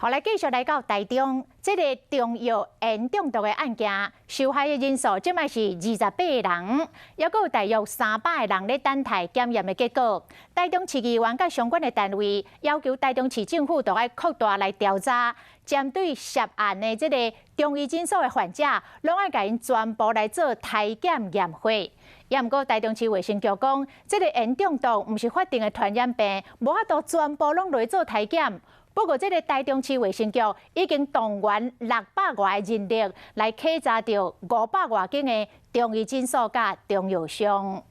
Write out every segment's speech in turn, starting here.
好，來繼續來到台中，這个中藥鉛中毒的案件，受害的人數這擺是28個人，猶閣有大約300個人咧等待檢驗的結果。台中市議員佮相關的單位要求台中市政府著愛擴大來調查，針對涉案的這个中醫診所的患者，攏愛共𪜶全部來做篩檢驗血。也毋過台中市衛生局講，這个鉛中毒毋是法定的傳染病，無法度全部攏來做篩檢。不過，這个台中市衛生局已經動員600外個人力來檢查著500外間的中醫診所佮中藥商。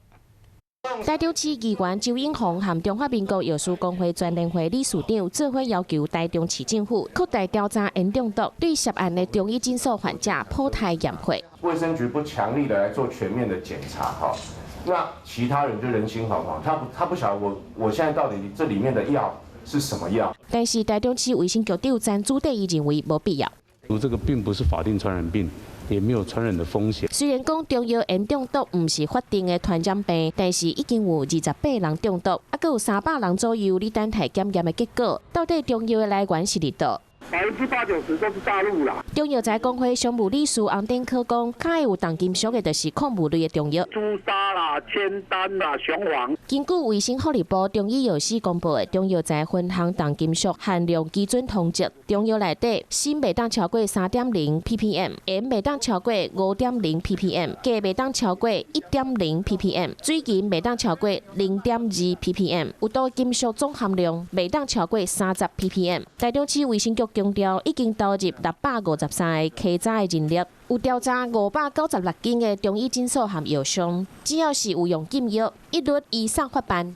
台中市議員周英宏和中華民國藥師公會全聯會理事長做伙要求台中市政府擴大調查鉛中毒，對涉案的中醫診所患者普篩驗血。衛生局不強力的來做全面的檢查，哈，那其他人就人心惶惶，他不曉得我現在到底這裡面的藥是什麼藥？但是台中市衛生局長陳祖德伊認為無必要。這個並不是法定傳染病，也沒有傳染的風險。雖然講中藥鉛中毒毋是法定的傳染病，但是已經有28人中毒，猶閣有300人左右咧等待檢驗的結果。到底中藥的來源是佇佗？80%-90%都是大陸啦。中藥材公會常務理事洪典科講，較會有重金屬的，就是礦物類的中藥。朱砂啦、鉛丹啦、雄黃。根據衛生福利部中醫藥司公布的中藥材分項重金屬含量基準通則，中藥內底鋅袂當超過3.0 ppm，鉛袂當超過5.0 ppm，鉀袂當超過1.0 ppm，水銀袂當超過0.2 ppm，有毒金屬總含量袂當超過30 ppm。台中市衛生局強調，已經投入653個稽查的人力，有調查596間的中醫診所和藥商，只要是有用禁藥，一律依送法辦。